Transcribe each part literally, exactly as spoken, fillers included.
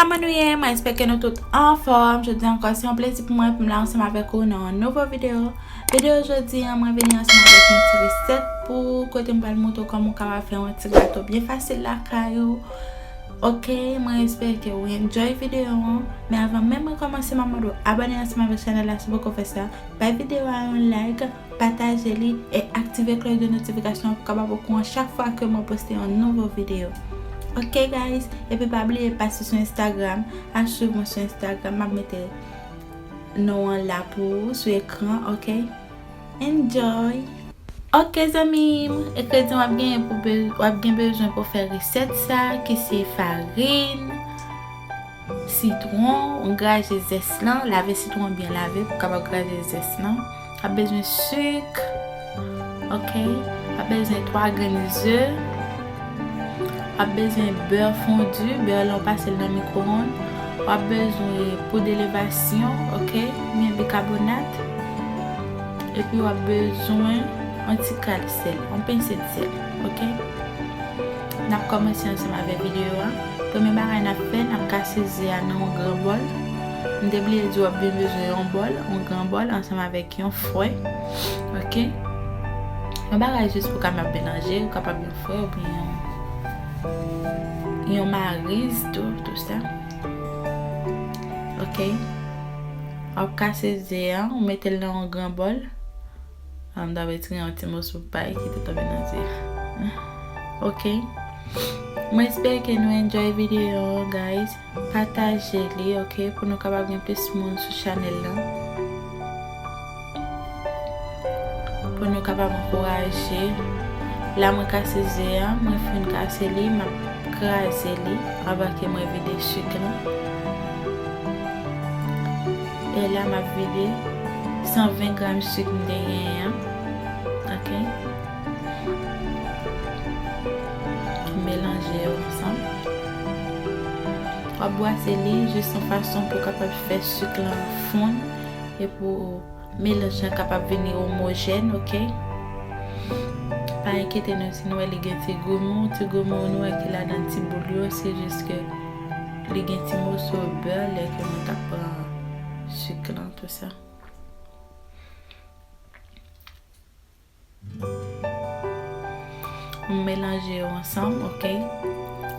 Kòman nou ye? Mwen espere ke nou tout anfòm. Jodi ankò, se yon plezi pou mwen pou m la ansanm avèk ou nan yon nouvo videyo. Videyo jodi an, mwen vini ansanm avèk yon ti resèt pou ou, kote m pral montre w kòman w kapab fè yon ti gato byen fasil lakay ou. Ok, mwen espere ke ou enjoy videyo an. Men avan menm mwen kòmanse, mwen mande w abòne ansanm avèk chanèl la si w poko fè sa. Bay videyo a yon like, pataje li e aktive klòch de notifikasyon pou w kapab okouran chak fwa ke mwen poste yon nouvo videyo. Ok guys, epi pa bliye pase sou Instagram, al swiv mwen sou Instagram, m ap mete non an la pou ou sou ekran, ok? Enjoy! Ok zanmi m, engredyan w ap genyen pou be-, w ap gen bezwen pou fè resèt sa, ki se farin, sitwon, ou graje zès lan, lave sitwon an byen lave pou w kapab graje zès lan. W ap bezwen sik, ok, w ap bezwen twa grenn ze, w ap bezwen bè fondi, bè lan w pase l nan mikwowonn, w ap bezwen poud elevasyon, ok, oubyen bikabonat, epi w ap bezwen yon ti kal sèl, yon pense de sèl, ok. N ap kòmanse ansanm avèk videyo a. Premye bagay n ap fè, n ap kase ze a nan yon gran bòl. M te bliye di w ap byen bezwen yon bòl, yon gran bòl ansanm avèk yon fwè. Ok? Yon bagay jis pou w kapab melanje, ou kapab yon fwè oubyen yon, yon mariz tou, tou sa. Ok? W ap kase ze a, ou mete l nan yon gran bòl. Ah, m ta retire yon ti moso pay ki te tonbe nan ze a. Ok. Mwen espere ke nou enjoy videyo an, guys. Pataje li, ok, pou nou kapab gen plis moun sou chanèl lan. Pou nou kapab ankouraje. La, mwen kase ze a, mwen fin kase li, m ap kraze li anvan ke mwen vide sik lan. E la, m ap vide san ven gram sik m te genyen an. Ok. Melanje yo ansanm. W ap bwase li jis yon fason pou w kapab fè sik lan fonn e pou melanj lan kapab vini omojèn, ok? Pa enkyete nou si nou wè li gen ti goumou, ti goumou nou wè ki ladan ti boul yo, se jis ke li gen ti moso bè lè ke nou t ap pran sik lan, tou sa. Nou melanje yo ansanm, ok?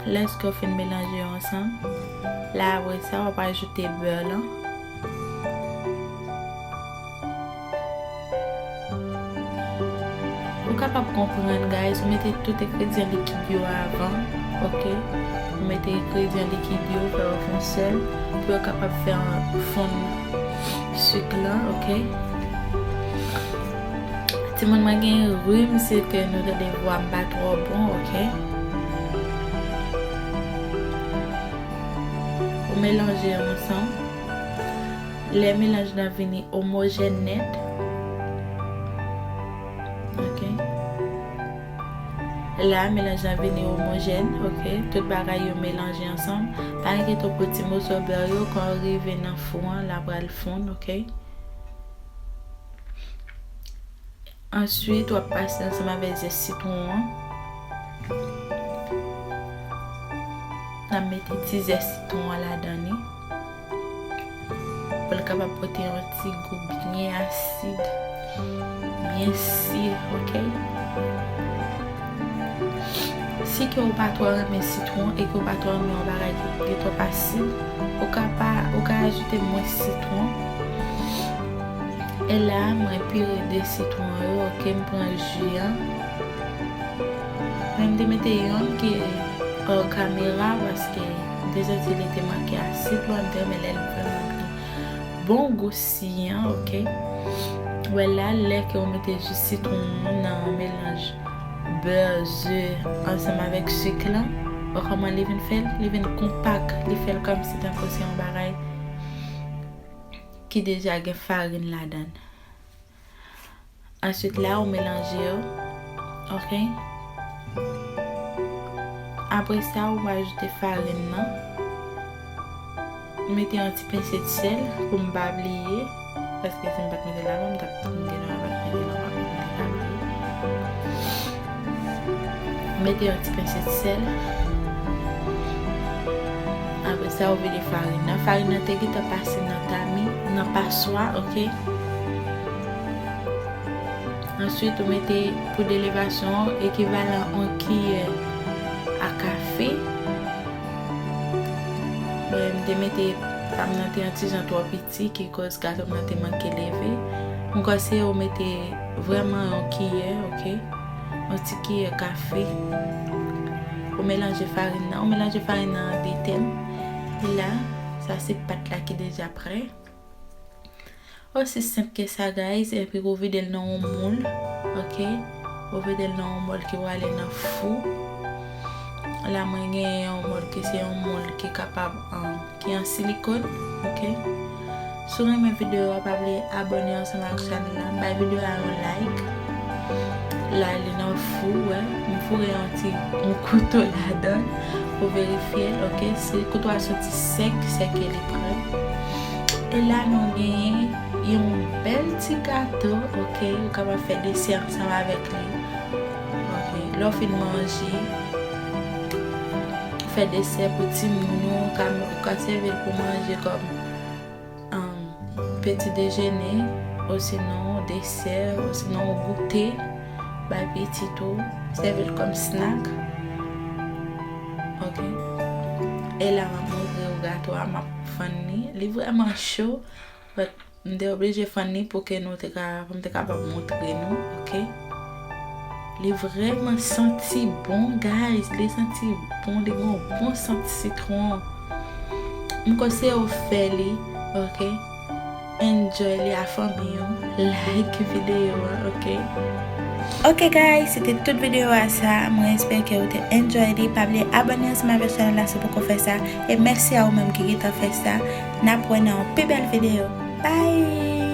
Lèske w fin melanje yo ansanm, la apre sa, w ap ajoute bè lan. Ou kapab konprann, guys, ou mete tout engredyan likid yo avan, ok? Ou mete engredyan likid yo, fè yo fon sèl, pou yo kapab fè yon fonn sik lan, ok? Timoun, mwen gen rim, se ke nou tande vwa m pa twò bon, ok? Ou melanje yo ansanm. Lè melanj lan vini omojèn nèt. Ok. La, melanj lan vini omojèn, ok. Tout bagay yo melanje ansanm. Pa enkyete w pou ti moso bè yo, kan w rive nan fou an, l ap pral fonn, ok. Answit, w ap pase ansanm avèk zès sitwon an. N ap mete ti zès sitwon an ladan li. Pou l kapab pote yon ti gou byen asid, byen si, ok? Si ke w pa twò renmen sitwon e ke w pa twò renmen yon bagay ki gen twòp asid, ou ka pa, ou ka ajoute mwens sitwon. E la, mwen pire de sitwon yo, ok, m pran ji an. Men m te mete yonn ki hors caméra, paske m te santi li te manke asid, bon, m te renmen lè l vrèman gen bon gou si an, ok. Wè la, lè ke w mete ji sitwon an nan melanj bè, ze, ansanm avèk sik lan, wè kòman li vin fè l? Li vin konpak, li fè l kòmsi tankou se yon bagay ki deja gen farin ladan l. Answit la, ou melanje yo. Ok? Apre sa, ou ajoute farin nan. Mete yon ti pense de sèl pou m pa bliye. Paske si m pa t mete l avan, m t ap, m te nan pa t mete l avan, m te ka bliye. Mete yon ti pense de sèl. Apre Sa ou vide farin nan. Farin nan te gentan pase nan tami, nan paswa, oke? Answit, ou mete poud elevasyon an ekivalan yon kiyè a kafe. Mwen, m te mete, pam nan te yon ti jan twò piti, ki koz gato m nan te manke leve. M konseye w mete vrèman yon kiyè, oke? Yon ti kiyè kafe. Ou melanje farin nan, ou melanje farin nan an de tèm. E la, sa se pat la ki deja prè. Osi senp ke sa, guys, epi ou vide l nan yon moul, oke? Ou vide l nan yon moul ki prale nan fou. La, mwen genyen yon moul ki se yon moul ki kapab, um, ki an silikòn, oke? Si w renmen videyo a, pa bliye abòne ansanm ak chanèl la, bay videyo a yon like. La, li nan fou, wè. M foure yon ti, yon kouto ladan pou verifye, oke? Si kouto a soti sèk, se ke li prè. E la, nou genyen yon bèl ti gato, oke? Ou kapab fè desè ansanm avèk li. Oke, lè w fin manje, fè desè pou timoun ou, ou ka, ou ka sèvi l pou manje kòm, um, peti dejene, osinon desè, osinon goute, bay pitit ou, sèvi l kòm snack. Oke. E la, m ap montre w gato a, m ap fann li. Li vrèman cho, but m te oblije fann li pou ke nou te ka, pou m te kapab montre nou, oke? Li vrèman santi bon, guys. Li santi bon, li gen yon bon sant sitwon. M konseye w fè li, oke? Enjoy li a fanmi w. Like videyo a, oke? Oke, guys, se te tout videyo a sa. Mwen espere ke w te enjoy li. Pa bliye abòne ansanm avèk chanèl la si w poko fè sa. E mèsi a ou menm ki gentan fè sa. N ap wè nan yon pi bèl videyo. Bye!